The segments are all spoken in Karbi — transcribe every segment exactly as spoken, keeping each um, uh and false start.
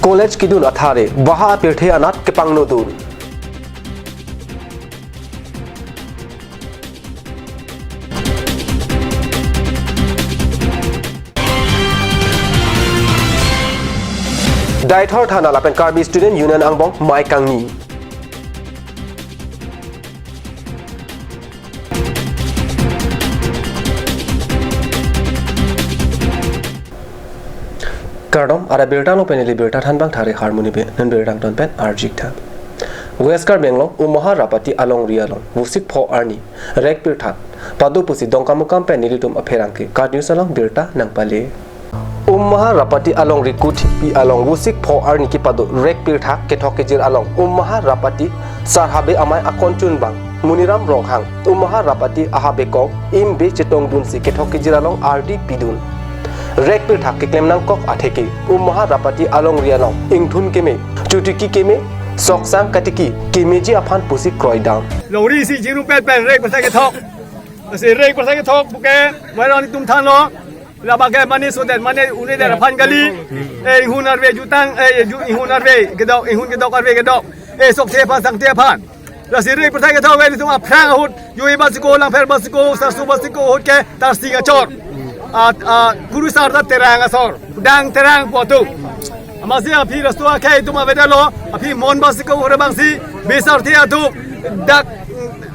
College kedun athare baha apirthe anat kepangnodun. Deithor Thana lapen Karbi Student Union angbong mei kangni. Kardom, ada birta along pen neli birta thanbang thare harmoni be, non birta angton pen arjik tha. West Karbi Anglong Ummaha Rapati alongri along Vosik pho arni rek pirthat pado pusi Dongkamukam pen nelitum apherangke KAT News along birta nangpale. Ummaha Rapati alongri Kuthipi along Vosik pho arni kepado rek pirthat kethok kejir along Ummaha Rapati Sar Habe Amei akon chunbang Muniram Ronghang Ummaha Rapati ahabe kong imbe chetongdunsi kethok kejir along ardi pidun. Rek pirthat keklem nangkok atheke Ummaha Rapati alongri along ingthun keme, chotiki keme, soksang katiki kemeji aphan pusi kroidam. Longri si jiru pen pen rek pirthat kethok. Lasi rek pirthat kethok puke, wairon itum thanlo. Labang ke mane sodet, mane une der aphan kali. Eh, inghun arve jutang, eh, ju-, inghun arve kedok, inghun kedok arve kedok. Eh, sokthe aphan, sangthe aphan. Lasi rek pirthat kethok ave itum aphrang ahut, Joi Basiko, Langpher Basiko, Sarsu Basiko ahut ke Tarsing achor. A, a, kurusar ta Terang asor, dang Terang pu atum. Amatsi aphi rastu akhei atum avedetlo, aphi Mon Basiko ahut abangsi, bisar the atum, dak,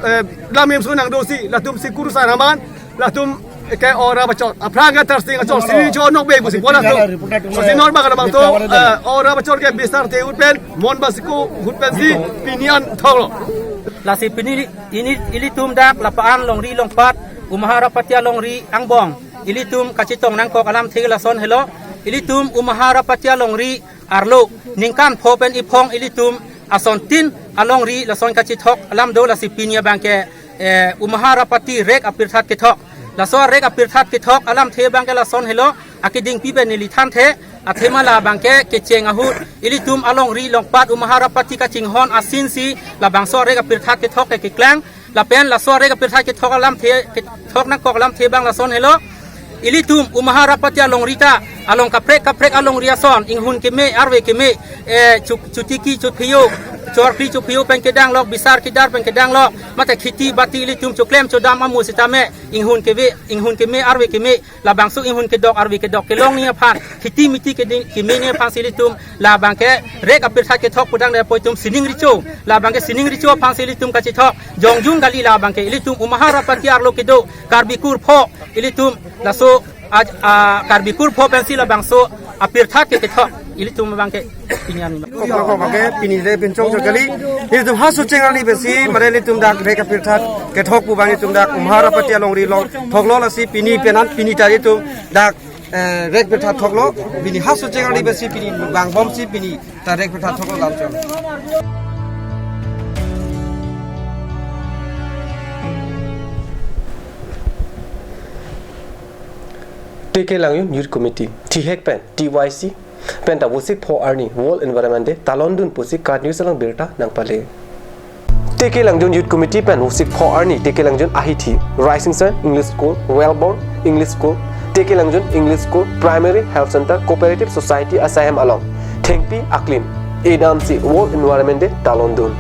eh, lam imsu nangdosi, latum si kurusar aman, latum ke ora bachor. Aphrang ke Tarsing achor. Sini cho nok be busi bola to. Lasi non bang labang to, eh, ora bachor ke bisar the ahut pen, Mon Basiko ahut pensi pini an thoklo. Lasi pini ili, ilitum dak lapu-an longri longpat Ummaha Rapati alongri angbong ilitum kachetong nangkok alamthe lason helo. Ilitum Ummaha Rapati alongri arlo ningkan pho pen iphong ilitum asontin alongri lason kachethok alam do, lasi pini abang ke, eh, Ummaha Rapati rek apirthat kethok. Laso rek apirthat kethok alamthe abang ke lason helo, akedingpi pen neli thanthe, athema labang ke kecheng ahut ilitum alongri longpat Ummaha Rapati kachinghon asinsi labangso rek apirthat kethok ke keklang. Lapen laso rek apirthat kethok alamthe, kethok nangkok alamthe abang lason helo. Ilitum Ummaha Rapati alongri ta, along kaprek kaprek alongri ason, inghun keme, arve keme, eh, chu-, chotiki chopheyo, chorkri chopheyo pen kedanglok, bisar kedar pen kedanglok, mate kheti bati ilitum choklem chodam amu sitame, inghun keme, inghun keme, arve keme, labangso inghun kedok, arve kedok kelongji aphan, kheti miti keding, kemeji aphansi ilitum labang ke rek apirthat kethok pudang dapoi itum sining recho, labang ke sining recho aphansi ilitum kachethok. Jongjung kali labang ke ilitum Ummaha Rapati arlo kedo Karbi kur pho, ilitum laso aj-, a, Karbi kur pho pensi labangso apirthat ke kethok. Ilitum abang ke pini an. Kok kok kok ke pini le pinchong chok kali. Ilitum ha sucheng ali besi mare ilitum dak rek apirthat kethok pu abang ilitum dak Ummaha Rapati alongri along thoklo, lasi pini pen an pini ta ilitum dak, eh, rek pirthat thoklo, pini ha sucheng ali besi pini bang bomsi pini ta rek pirthat thoklo lam chong. T K Langjun Youth Committee, thihek pen T Y C, penta Vosik pho arni World Environment Day talondun pusi KAT News along birta nangpale. T K Langjun Youth Committee pen Vosik pho arni T K Langjun ahithi, Rising Sun English School, Wellborn English School, T K Langjun English School, Primary Health Center, Cooperative Society asaihem along thengpi aklin edamsi World Environment Day talondun.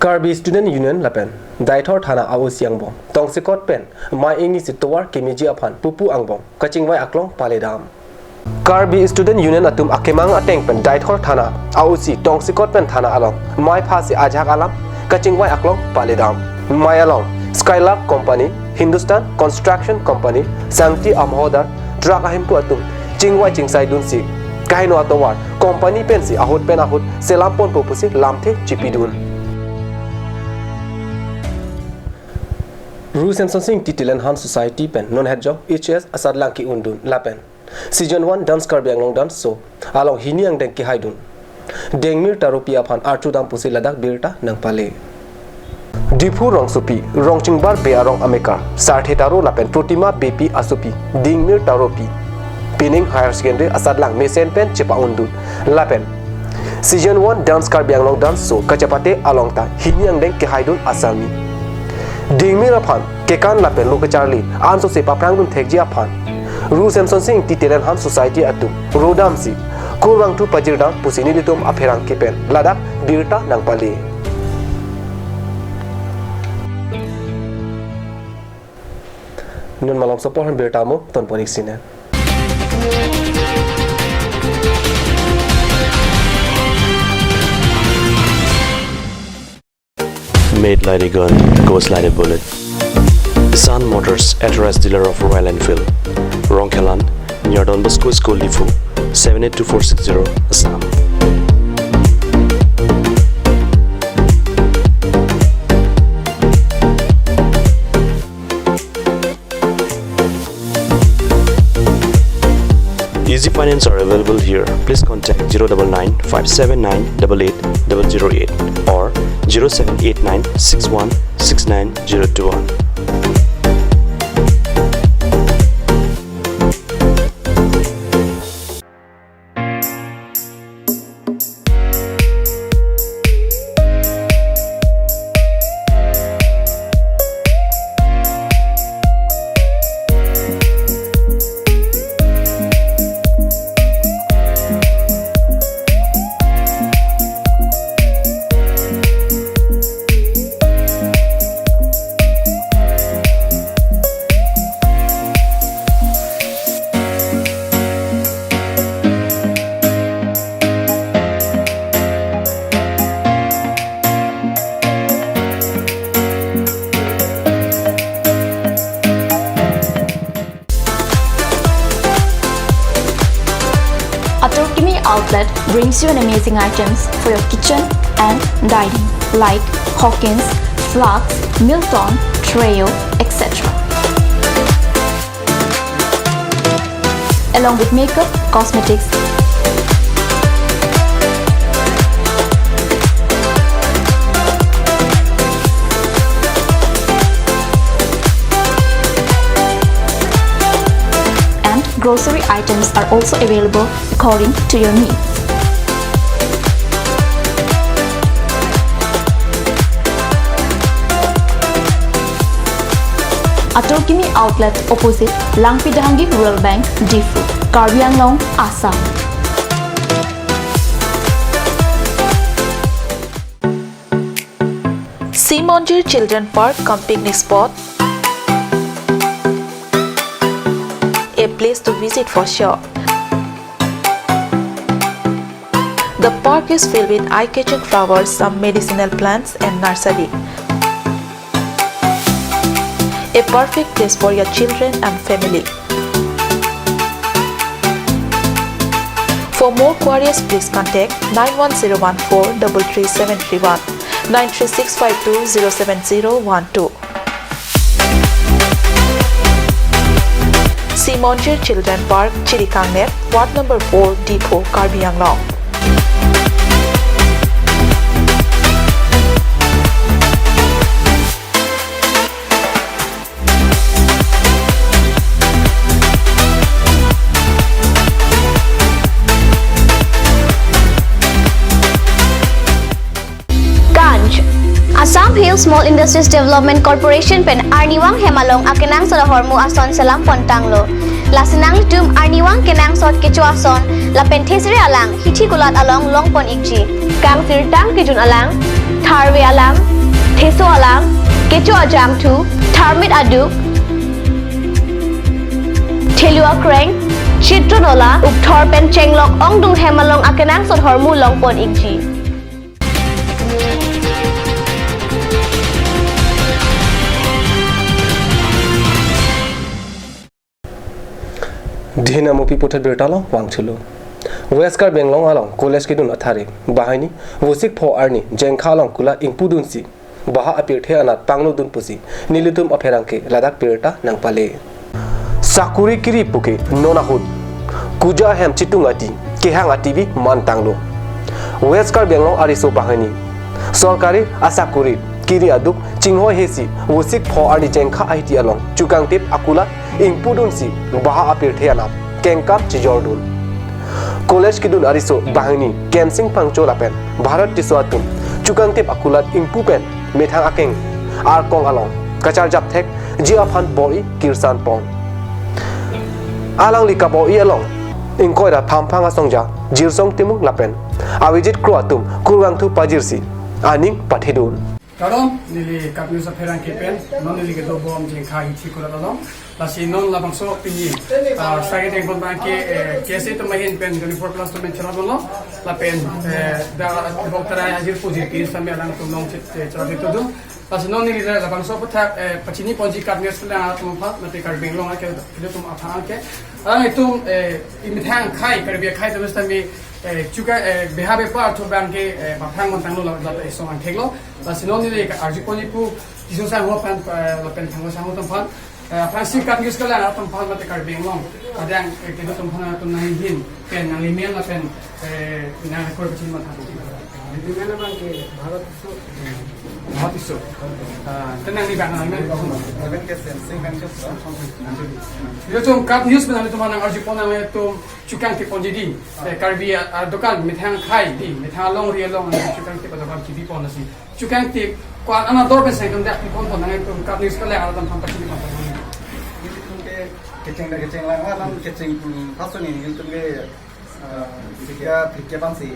Karbi Student Union lapen Deithor Thana a-O C angbong tongsekot pen mei ingnisi tovar kemeji aphan pupu angbong kachingvai aklong paledam. Karbi Student Union atum akemang ateng pen Deithor Thana a-O C tongsekot pen thana along mei phasi ajahak alam kachingvai aklong paledam. Mei along Skylark Company, Hindustan Construction Company, Sangti Amhodar, truck ahemphu atum chingvai chingsaidunsi kaheno atovar company pensi ahut pen ahut selam ponpo pusi lamthe chipidun. Ru Semson Sing Ingti Talent Hunt Society pen non hetjong H S asatlang ke-undun lapen Season one Dance Karbi Anglong Dance Show along hini angdeng kehaidun Dengmir Taropi aphan archudam pusi ladak birta nangpale. Diphu rongsopi, rongchingbar be arong amekar, Sarthe Taro lapen Protima Beypi asopi, Dengmir Taropi, pining Higher Secondary asatlang mesen pen chepa-undun lapen Season one Dance Karbi Anglong Dance Show kachepate along ta hini angdeng kehaidun asami. Dengmir aphan kekan lapen lo kacharli ansose paphrangdun thekji aphan Ru Semson Sing Ingti Talent Hunt Society atum rodamsi kurvangthu pajirdam pusi nelitum apherangke pen ladak birta nangpale. Non malomso apor birta mo tonpon-ik sine. Made like a gun, goes like a bullet. Sun Motors, authorized dealer of Royal Enfield. Rongkhelan, near Don Bosco School, Diphu, seven eight two four six zero, Assam. Easy finance are available here. Please contact zero double nine five seven nine double eight double zero eight or zero seven eight nine six one six nine zero two one. Atur Kimi Outlet brings you an amazing items for your kitchen and dining, like Hawkins, Flax, Milton, Trio, et cetera, along with makeup, cosmetics, and grocery items are also available according to your needs. Atur Kimi Outlet, opposite Langpi Dehangi Rural Bank, Diphu, Karbi Anglong, Assam. Sea Monjir Children Park cum picnic spot, a place to visit for sure. The park is filled with eye-catching flowers, some medicinal plants and nursery. A perfect place for your children and family. For more queries, please contact nine one zero one four double three seven three one, nine three six five two zero seven zero one two. Sea Monjir Children Park, Chirikangnet, Ward number four, Diphu, Karbi Anglong. Ganj. Assam Hill Small Industries Development Corporation pen arnivang hem along akenangsot ahormu ason selam pon tanglo. Lasi nanglitum arnivang kenangsot kecho ason lapen thesere alang hithi kulat along long pon-ikji. Kangsirtang kejun alang, tharve alang, theso alang, kecho ajangthu, tharmit aduk, thelu akreng, chitro nola, ukthor pen chenglok ongdung hem along akenangsot ahormu long pon-ikji. Dina Mupi puthot birta along vangthulo. West Karbi Anglong along college kedun athare banghini Vosik pho arni Jengkha along kulat ingpudunsi baha apirthe anat panglodun pusi nelitum apherangke ladak birta nangpale. Sakuri kiri puke non ahut kuja ahem chitung ati kehang ativi man tanglo. West Karbi Anglong ariso banghini sorkari asakuri kiri aduk chinghoi hesi Vosik pho arni Jengkha ahithi along chukangtip akulat ingpudunsi baha apirthe anat kengkam chijordun. College kedun ariso banghini Kensing Phangcho lapen Bharat Tisso atum chukangtip akulat ingpu pen methang akeng arkong along kacharjap thekji aphan bor-i kirsan pon. Alangli kabo-i along ingkoi ra Phangphang asongja Jirsong Timung lapen Avijit Kro atum kurvangthu pajirsi aning pathedun. Kardom, neli Kap News apherangke pen, non neli kedobom Jengkha Hithi Kulat along. Lasi non labangso pini, ah, sagi tengpon abangke, eh, K S A atum ahin pen twenty-four plus atum pen cherap lo. Lapen, eh, dak bok tarai ajir puji pin sambil alangtum long chet, eh, cherap itu dun. Lasi non neli labangso aphuthak, eh, pachini ponji Kap News kelang atum aphan, mate Karbi Anglong akhel, akhel atum aphan ke. Alanglitum, eh, imethang akhei, Karbi akhei atum sitame, eh, chuka, eh, beha bepar atum abangke, eh, paphang montanglo la, la, eh, song angthek lo. Lasi non neli ka arju ponji pu, Tisso sangho aphan, eh, lapen Thangho sangho atum aphan, eh, aphrangsi Kap News kelang atum aphan mate Karbi Anglong adang, eh, kedo atum aphan atum nanghin pen nanglimen lapen, eh, nang record kachin matha. Nanglimen abangke Bharat Tisso. Bharat Tisso. Ah, te nangli abang nangli. Seven K Sen, Saint Venantius, no? Ilitum Kap News pen nanglitum aphan nang arju pon, nanglitum chukangtip ponji dei. Eh, Karbi, ah, dokan, methang akhei dei, methang alongri along chukangtip adokan kebi pon lasi. Chukangtip ko-an ador pen sengkang dak pipon pon, nangtum Kap News kelang atum aphan pachini pon. Ilitum ke kecheng dak kecheng lang, alam kecheng, hmm, pasu ni ilitum ke, eh, sika phlikep ansi.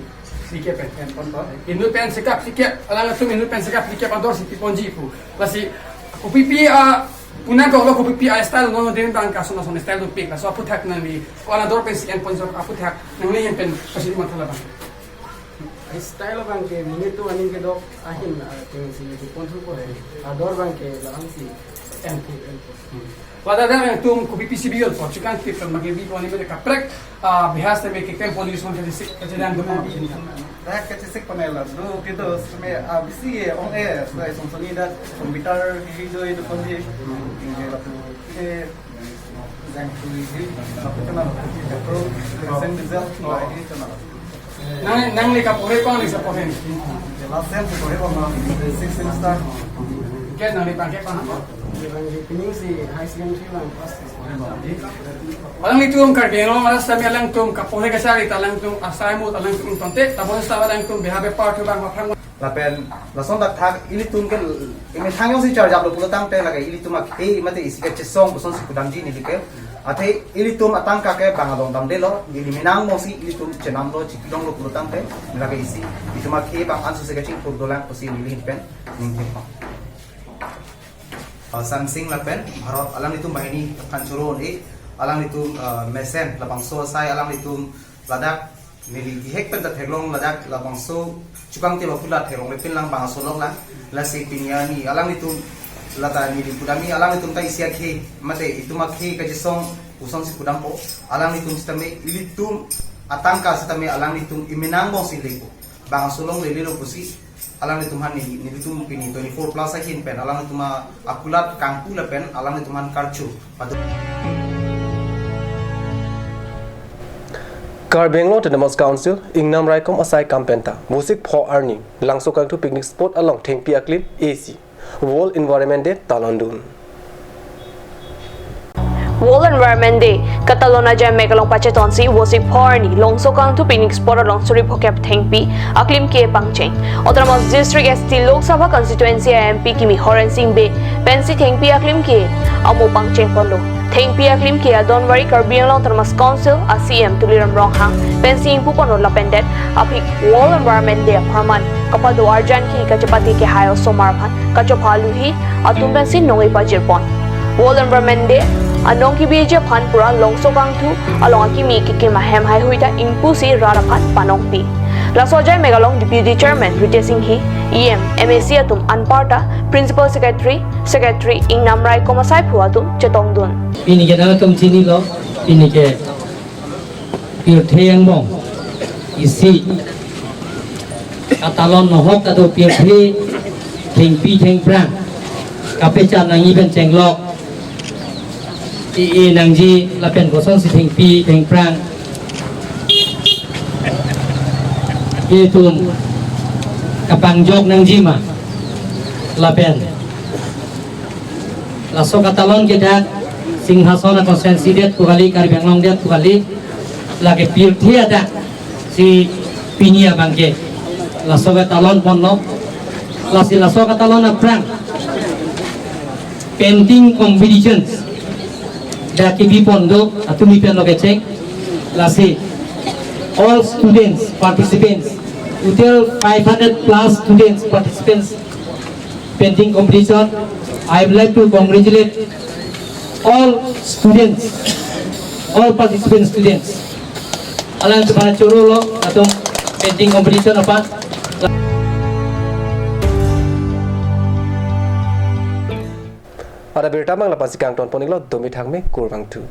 Phlikep pen. En pon pon. Inut pen sika phlikep, alangtum inut pen sika phlikep ador si piponji pu. Lasi kopipi a, punang ko lo kopipi a style non den bang ka sona sona style dopik. Laso aphuthak nangli ko-an ador pen si en ponji aphuthak nanglihin pen pachini matha labang. Style abangke minute to aning kedok ahin, ah, tingsi di pon su ko he. Ador abangke larang si. En. En. Pada dak nangtum kopi P C B yol po, chukangtip pen mage bi ko ani mene kaprek, ah, bihas te me keklem pon ison kachisik, kachedang dum. Dak kachisik pon la, do kedo seme, ah, bisi ye ong e, so ison soni dak computer hi jo itu pon di. Ini la tu, eh, Jangtui hi, apa kenal? Petrol, bensin, diesel, la hi kenal. Nang, nangli kapore ko nangli sapore? Last sem sapore ko na, six semester. Ke nangli abangke ko na? Pining si high secondary lang pass. Alanglitum Karbi Anglong arat sitame alangtum kapore kachari ta alangtum asai mut alangtum tonte, tabon sa alangtum beha bepar thu abang maphang. Lapen lason dak thak ilitum ke imethang jongsi charjaplo pulo tangte lake ilitum akhei mate isi kachesong pusonsi kudamji neli ke. Athe ilitum atangka ke bang along damdelo, neli menang mosi ilitum chenamlo chikidonglo pulo tangte lake isi ilitum akhei bang ansu se kachingthur dolang pusi neli pen ningthek. Uh, Samsing lapen Bharat alanglitum banghini aphan choro un-e, alanglitum, uh, mesen labangso asai alanglitum ladak neli kehek pen ta theklong ladak labangso chukangtip akulat theklongle pinlang bang asolok lang. Lasi pini arni alanglitum lata neli kudamji alanglitum ta isi akhei mate itum akhei kachesong pusonsi kudampo, alanglitum sitame ilitum atangka sitame alanglitum imenang bongsi lepo. Bang asolong lelelo pusi alanglitum aphan neli, nelitum pini twenty-four plus ahin pen alanglitum akulat kangpu lapen alanglitum aphan karchu pado. Karbi Anglong Autonomous Council ingnam raikom asai kam penta Vosik pho arni Langsokangthu picnic spot along thengpi aklim A C World Environment Day talondun. World Environment Day katalon ajaimek along pachetonsi Vosik pho arni Langsokangthu picnic spot along suri phokep thengpi aklim ke pangcheng. Autonomous District S T Lok Sabha Constituency M P kimi Horen Sing Bey pensi thengpi aklim ke amo pangcheng ponlo. Thengpi aklim ke adonvari Karbi Anglong Autonomous Council a C E M Tuliram Ronghang pensi ingpu ponlo lapen det aphi World Environment Day apharman kapado arjan ke kachepate kehai osomar aphan kachopha aluhi atum pensi nong-e pajir pon. World Environment Day anong kebiji aphan pura Langsokangthu along akimi kekim ahem haihui ta ingpusi rat aphan panongpi. Laso ajaimek along Deputy Chairman Ritesh Enghi, E M, M A C atum anparta Principal Secretary, Secretary ingnam raikom asai phu atum chetongdun. Pini ke nangtum chinilo, pini ke pirthe angbong isi katalon nohok kado pirthe thengpi thengphrang kapechan nangji pen chenglok i-e nangji lapen kosonsi thengpi thengphrang itum kapangjok nangji ma lapen laso katalon ke dak Singhason a constituency det pu kali, Karbi Anglong det pu kali, lake pirthe adak si pini abangke laso katalon ponlo, lasi laso katalon aphrang painting competitions Dak kebi pon do, atumi pen lo kecheng. Lasi all students, participants, total five hundred plus students, participants, pending competition. I would like to congratulate all students, all participant students. Alang chepara choro lo, atum pending competition aphan. Ada berita mang lapan si kangton pon iklo, domi thangme kurvangthu.